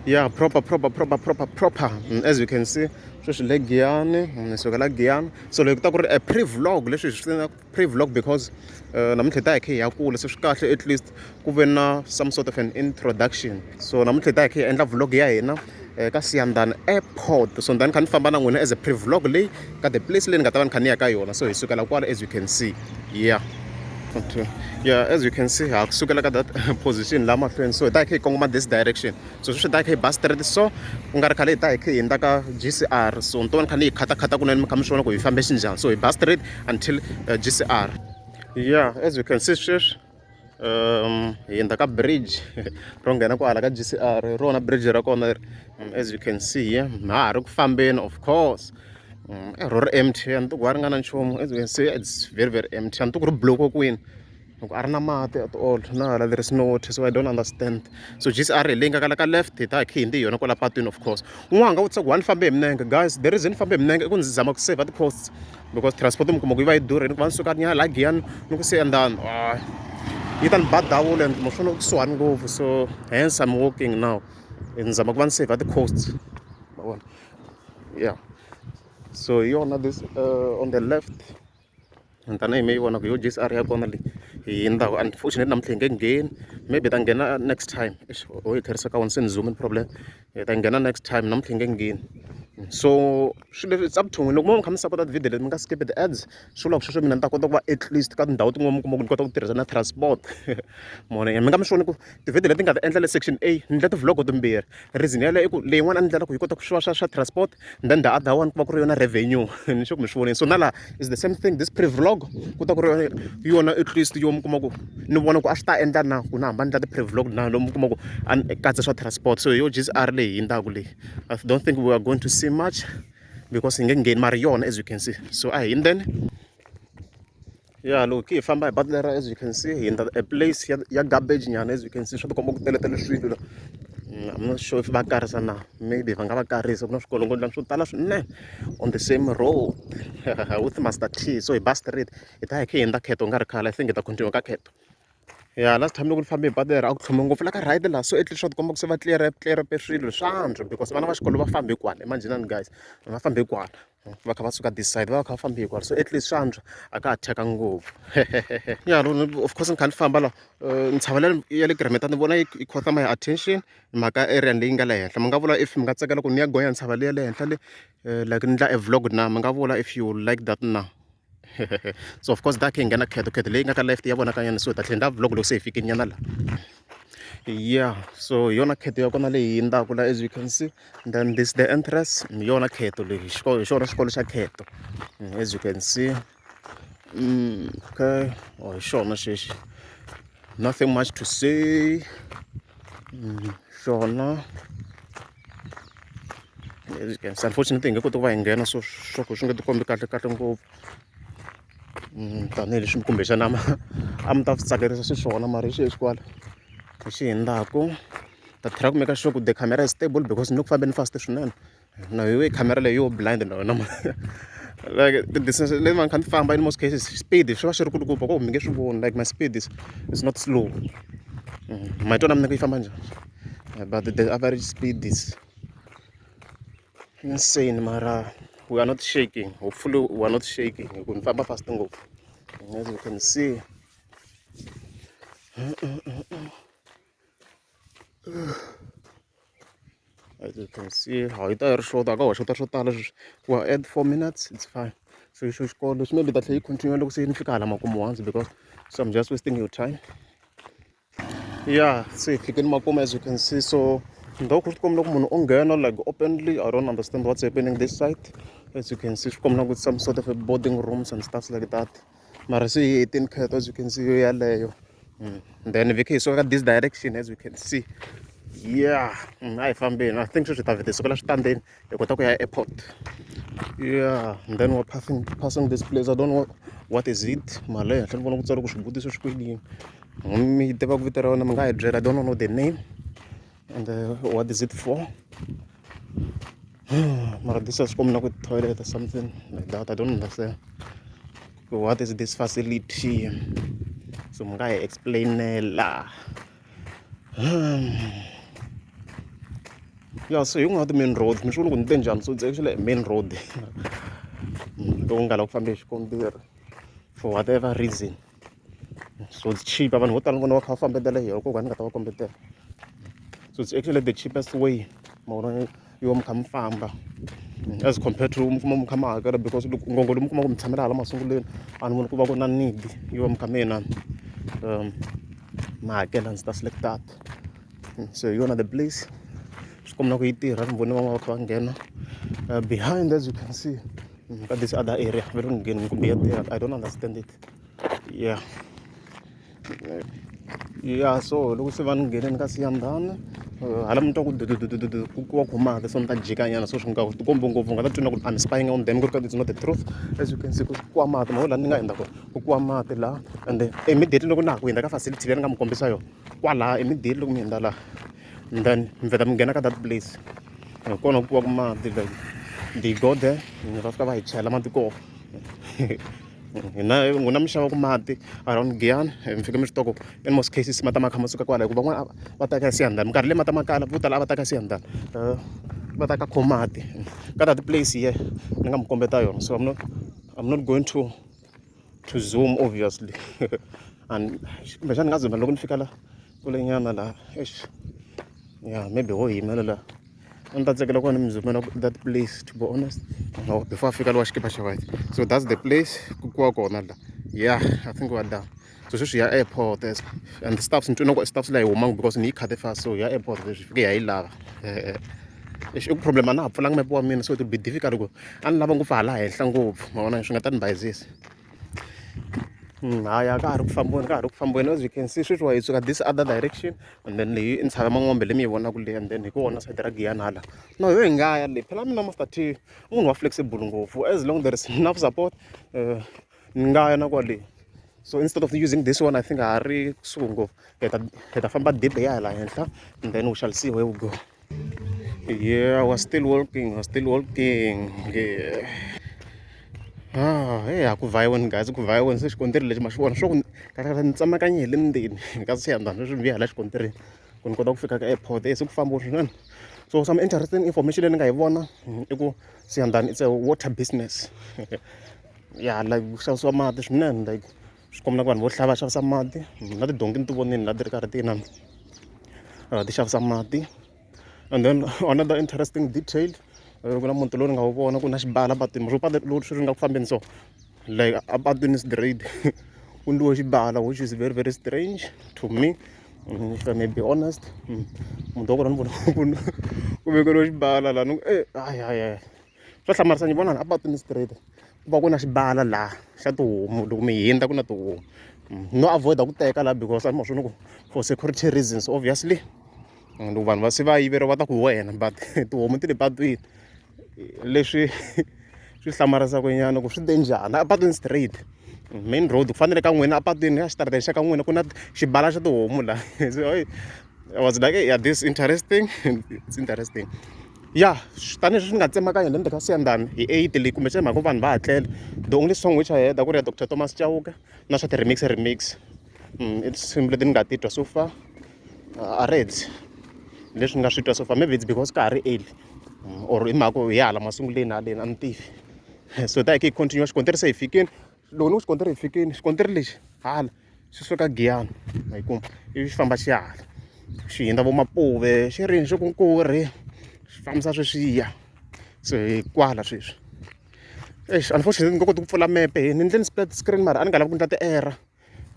Yeah, proper, proper, proper, proper, proper. As you can see, sweswi le Giyani, ni suka la Giyani. So leyi ku ta ku ri a pre-vlog, leswi hi swi vitanaka pre-vlog because namuntlha hi ta hi kha hi ya kule, se swi kahle at least ku ve na some sort of an introduction. So namuntlha hi ta hi kha hi endla vlog ya hina ka Siyandhani Airport. So ni ta ni kha ni famba na n'wina as a pre-vlog leyi ka the place leyi ni nga ta va ni kha ni ya ka yona. So hi sukela kwala, as you can see. Yeah. Okay. Yeah, as you can see, ha kusukela ka that position la mahlweni. So hi ta hi kha hi kongoma this direction. So sweswi hi ta hi kha hi ba straight, so ku nga ri khale hi ta hi kha hi hundza ka GCR. So ni to va ni kha ni yi khatakhata kunene, mi kha mi swi vona ku hi fambe xinjhani. So hi ba straight until GCR. Yeah, as you can see, sweswi hi hundza ka bridge ro nghena kwala ka GCR, hi rona bridge ra kona leri. As you can see here, ha ha ri ku fambeni, of course. Ro ri empty, a ni tiku a ri nga na nchumu. As you can see, it's very, very empty. A ni tiku ri block kwini loko a ri na mati at all na hala, there is no water, so I don't understand. So GCR hi leyi nga ka la ka left, hi ta hi kha hi hundze hi yona kwala patwini. Of course, un'wana nga vutisa ku wa ni fambe hi minenge. Guys, the reason ni fambe hi minenge i ku ndzi zama ku save ti-costs, because transport mi kuma ku yi va yi durheni ku va ni suka ni ya la Giyani ni ku se endani yi ta ni ba double, and kuma swona kusuhani ngopfu. So hence I'm walking now, ni zama ku va ni save ti-costs, ma vona. Yeah, so hi yona this on the left, tanihi mi yi vona ku yo GCR ya kona leyi hi hundzaka. Unfortunately, namuntlha hi nge ngheni, maybe hi ta nghena next time. Eish, ho yi tlherisa ka wona, se ni zoom problem. Hi ta nghena next time, namuntlha hi nge ngheni. So swilo leswi, it's up to n'wina. Loko mo mi kha mi support video leti, mi nga skip the ads, swi vula ku sweswo mina ni ta kota ku va at least ka tindhawu tin'wana mi kuma ku ni kota ku tirhisa na transport mona. Mi nga mi swi voni ku tivhidiyo leti nga ti endla le section A, ni endla ti-vlog timbirhi. Reason yaleyo i ku leyin'wana a ni ndlela ku yi kota ku swa swa swa transport, and then the other one ku va ku ri yona revenue. Ni sure ku mi swi vonile. So na laha is the same thing, this pre-vlog ku ta ku ri yona at least yo mi kuma ku ni vona ku a swi ta endla na ku na hamba ni endla ti-pre-vlog na lomu mi kuma ku a ni katsa swa transport. So hi yo GCR leyi hundzaka leyi. I don't think we are going to see much because hi nge ngheni, mara yona, as you can see. So a hi hundzeni. Ya, loko ki hi famba hi patu lera, as you can see, hi hundza a place ya garbage nyana. As you can see, swa tikomba ku teletele swilo la. I'm not sure if va karisa na, maybe va nga va karisa. Ku na swikolongodlani swo tala swinene on the same road with Master T. So hi ba straight, hi ta hi kha hi hundza Kheto nga ri khale. I think hi ta continue ka Kheto. Ya, last time loko ni fambe hi patu leri, a ku tlhome ngopfu la ka right laha. So at least swa tikomba ku se va clear swilo swa antswa, because vana va xikolo va fambe kwala. Imaginani guys, va fambe kwala va kha va suka this side, va va kha va fambe hikwala. So at least swa antswa, a ka ha thyaka ngopfu. Ya, of course, ni kha ni famba la, ntshava leyi ya le Grameta ni vona yi caught my attention, mhaka area leyi nga le henhla. Mi nga vula if mi nga tsakela ku ni ya gonya ntshava leyi ya le henhla le, like ni ndla e vlog na. Mi nga vula if you like that na. So of course, da kha hi nghena Kheto. Kheto leyi nga ka left ya vonakanyana, so hi ta tlhela ndla vlog loko se hi fikile nyana la. Yeah, so hi yona Kheto ya kona leyi hundzaka la, as you can see. And then this the entrance, hi yona Kheto leyi, hi xona xikolo xa Kheto, as you can see. Okay, oh, hi xona xexi, nothing much to say. Xona, as you can see. Unfortunately, hi nge koti ku va hi nghena, so swa ku swi nge tikombi kahle kahle ngopfu, tanihileswi kumbexana a mi ta swi tsakerisa xiswona. Mara hi xexi kwala hi xi hundzaka, ta try ku make sure ku the camera is stable, because ni le ku fambeni fast swinene na hi camera leyi yo blind na yona. Like the distance leyi va ni kha ni famba, in most cases speed swi va swi ri kulukumba ko mi nge swi voni. Like my speed is not slow. Ma twa na mina ku yi famba njhani, but the average speed is insane. Mara we are not shaking, hopefully we are not shaking, hi ku ni famba fast ngopfu, as you can see. As you can see, ha yi ta yi ri short, a ka ha xota swo tala sweswi. We are at 4 minutes, it's fine. So xo xikolo xi maybe ta tlhela yi continue loko se ni fika hala makumu once, because so I'm just wasting your time. Yeah, se hi fikini makumu, as you can see. So ndhawu ku swi tikomba loko munhu o nghena like openly. I don't understand what's happening this side. As you can see, swi komba ku some sort of a boarding rooms and stuff like that. Mara se hi hetini Kheto, as you can see, yo yaleyo. Then vhiki hi suka ka this direction, as you can see. Yeah, a hi fambeni. I think sweswi hi ta vheta hi sukela switandini, hi kota ku ya airport. Yeah, and then we're passing this place. I don't know what is it. Mara le henhla ni vona ku tsariwa ku swivutiso swi kwini. Mi tiva ku vito ra yona, mi nga hi byela. I don't know the name and what is it for. Mara this is komba ku toilet or something like that. I don't understand what is this facility, so mi nga hi explainela. Ya, so hi yin'wana ya ti-main road, mi swi vona ku ni te njhani. So it's actually a main road lowu nga la ku fambe hi xikontiri for whatever reason. So it's cheaper, vanhu vo tala ni vona va kha va fambetela hi yona, kona ni nga ta va kombetela. So it's actually the cheapest way, ma vona, yo mi kha mi famba as compared to mi kuma mi kha mi hakela, because loko ngongo lomu mi kuma ku mi tshamela hala masungulweni, a ni voni ku va ku na need yo va mi kha mi inani ma hakela and stuff like that. So hi yona the place, swi komba na ku yi tirha. Ni vone van'wana va kha va nghena behind, as you can see, ka this other area va le ku ngheneni, kumbe ya tirha, I don't understand it. Yeah, so loko se va ni ngheneni ka Siyandhani, hala mi twa ku dududududu ku wa khomaka, so ni ta jika nyana, so swi nga tikombi ngopfu, nga ta twi na ku I'm spying on them, ku ri ka it's not the truth. As you can see, ku kuwa mati ma laha ni nga hundza kona, ku kuwa mati laha, and immediately loko na ha ku hundza ka facility leyi ni nga mi kombisa yona kwalaha, immediately loko mi hundza laha and then mi vheta mi nghena ka that place, hi kona ku kuwaku mati. Like, they go there, va fika va hi chela mati kona. Hina n'wina mi xavaku mati around Giyani, mi fika mi swi tiva ku in most cases ma ta ma kha ma suka kwala, hikuva van'wana va ta ka Siyandhani. Minkarhi leyi mati ma kala, vo tala a va ta ka Siyandhani, va ta ka Khomati ka that place here ni nga mi kombeta yona. So I'm not going to zoom, obviously, and kumbexana ni nga zooma loko ni fika la kulenyana laha. Eish, yeah, maybe ho yimela laha, a ni ta tsakela ku va ni mi zoomela that place, to be honest. No, before a fika lowa xikipa xa white. So that's the place ku kuwa kona la. Yeah, I think we are done. So sweswi ya airport and the stuffs, ni twi na ku stuffs la yi humanga because ni yi khate fast. So ya airport leswi fike ya yi lava. Eish, i ku problem a na ha pfulanga mepe wa mina, so it will be difficult ku a ni lava ngopfu hala henhla ngopfu, ma vona, swi nga ta ni bayizisa. Haya, ka ha ri ku fambeni, ka ha ri ku fambeni. As you can see, sweswi wa hi suka this other direction, and then leyi i ntshava Man'wambe leyi mi yi vonaka leyi, and then hi ku vona side ra Giyani hala. No, yo hi nga ya le phela. Mina Master T, munhu wa flexible ngopfu. As long there is enough support, ni nga ya na kwale. So instead of using this one, I think a ha ri kusuhi ngopfu, hi ta famba deep, hi ya hala henhla, and then we shall see where we go. Yeah, we're still walking, we're still walking. Yeah. Ah, hey, a ku vhayiweni guys, ku vhayiweni. Se xikontiri lexi ma xi vona swo ku kahle kahle ni tsemakanye hi le ndzeni ka Siyandhani, sweswi ni vuya hala xikontirini ku ni kota ku fika ka airport. Se ku fambiwa swinene. So some interesting information leyi ni nga yi vona i ku Siyandhani, it's a water business. Yeah, like ku xavisiwa mati swinene, like swi komba na ku vanhu vo hlaya va xavisa mati na tidonki ni ti vonini la ti ri karhi ti inani ti xavisa mati. And then another interesting detail, ku na muti lowu ni nga wu vona ku na xibala patwini, ro patu lowu swi nga ku fambeni. So like a patwini straight ku ndliwe xibala, which is very very strange to me, if I may be honest. Muti wa kona ni vona ku vekeriwe xibala laha, ni ku e hayi hayi hayi, swa hlamarisa. Ni vona a patwini straight ku va ku na xibala laha xa tihomu, loko mi hundza ku na tihomu. No avoid ku teka laha because a ni ma swona ku for security reasons, obviously, loko vanhu va se va yiveriwa va ta ku hi wena, but tihomu ti le patwini. Leswi swi hlamarisaka nyana ku swi te njhani a patwini straight, main road, ku fanele ka n'wina a patwini ya xitarateni xa ka n'wina ku na xibala xa tihomu laha. So I was like, yeah, this is interesting, it's interesting. Yeah, tanihileswi ni nga tsemakanya le ndzeni ka Siyandhani hi 8 leyi, kumbexana mhaka ku vanhu va hatlela, the only song which I heard a ku ri ya Dr Thomas Chauke na swa ti-remix remix. I tinsimu leti ni nga titwa so far, a reds leswi ni nga swi twa so far. Maybe it's because ka ha ri early, or i mhaka ku hi hala masunguleni haleni, a ni tivi. So ta hi ke hi continue xikontiri, se hi fikini. Loko ni ku xikontiri, hi fikini xikontiri lexi hala xi suka Giyani, ma yi kuma, ivi xi famba xi ya hala, xi hundza vo Mapuve, xi rini, xi ku Nkuri, xi fambisa sweswiya. So hi kwala sweswi. Eish, unfortunately ni nga koti ku pfula mepe. Ni endle ni split screen, mara a ni nga lavi ku endla ti-error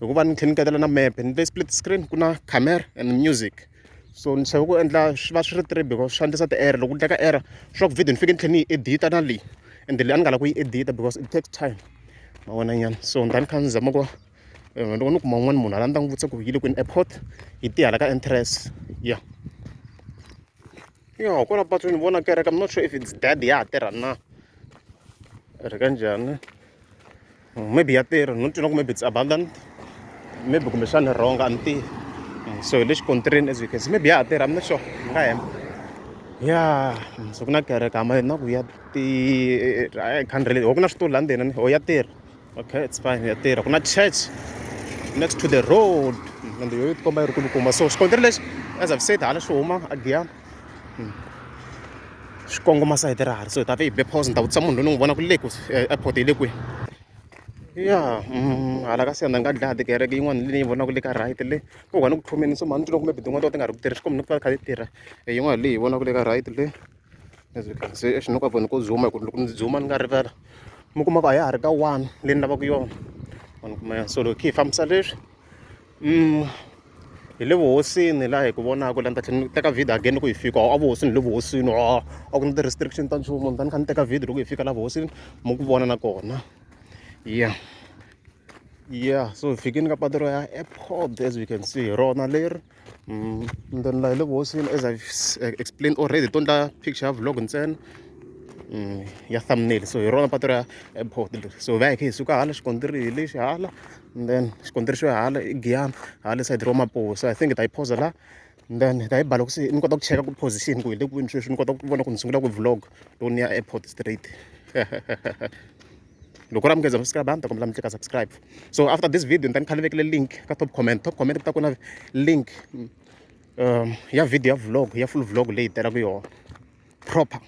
hikuva ni tlhela ni ngetela na mepe. Ni endle split screen, ku na camera and music, so ni chave ku endla swi va swi ri three because swi endlisa ti-error. Loko ku endleka error swa ku video ni fike ni tlhela ni yi edita na leyi, and leyi a ni nga lavi ku yi edita because it takes time, ma vona nyana. So ni ta ni kha ni zama ku loko ni kuma un'wana munhu hala, ni ta n'wi vutisa ku yi le kwini airport, hi ti hala ka entrance. Yeah, kwala patwini ni vona kereke. I'm not sure if it's dead, ya ha tirha na ri kanjhani. Maybe ya tirha, no twi na ku maybe it's abandoned, maybe kumbexana wrong, a ni tivi. So hi le xikontirini, as you can see, maybe ya ha tirha, I'm not sure, ni nga hemba. Yeah, so ku na kereke hama na ku ya ti, I can't really. Ku na switulu laha ndzeni. Oh, ya tirha. Okay, it's fine, ya tirha. Ku na church next to the road, and yo yi tikomba yi ri kulukumba. So xikontiri lexi, as I've said, hala xi huma a Giyani. Swi kongoma sayiti ra hala, so hi ta va hi be pause, ni ta vutisa munhu loyi ni n'wi vonaka le ku airport yi le kwihi. Ya hala ka Siyanda ni nga dlaya tikereke yin'wana leyi ni yi vonaka le ka right le, ku va ni ku tlhumeni so mhani ni twile kumbe tin'wana to ka ti nga ri ku tirhi swi komba ni ku va ti kha ti tirha. Yin'wana leyi hi vonaka le ka right le, as you can see, eish ni ku ni ko zoom-a hi ku loko ni zoom-a ni nga rivala mi kuma ku a ya ha ri ka one leyi ni lavaka yona. Ma ni kuma so loko hi kha hi fambisa leswi hi le vuhosini laha hi ku vonaka la ni ta tlhela ni teka video again loko hi fika a vuhosini hi le vuhosini a ku na ti-restriction ta nchumu ni ta ni kha ni teka video loko hi fika la vuhosini mi ku vona na kona. Ya ya so hi fikini ka patu ro ya airport, as we can see, hi rona leri. Then laha hi le vuhosini, as I explained already, to endla picture ya vlog ntsena ya thumbnail. So hi rona patu ra airport leri. So hi va hi kha hi suka hala xikontiri hi lexi hala, and then xikontiri xo ya hala i Giyani, hala sayiti ro Mapuwa. So I think hi ta yi pause la, then hi ta yi ba loko se ni kota ku cheka ku position ku hi le kwini sweswi, ni kota ku vona ku ni sungula ku vlog loko ni ya airport straight. Loko ri amukeza subscribe, a ni ta kombela mi tlika subscribe. So after this video ni ta ni kha ni vekele link ka top comment. Top comment ku ta ku na link ya video ya vlog, ya full vlog leyi telaka yona proper.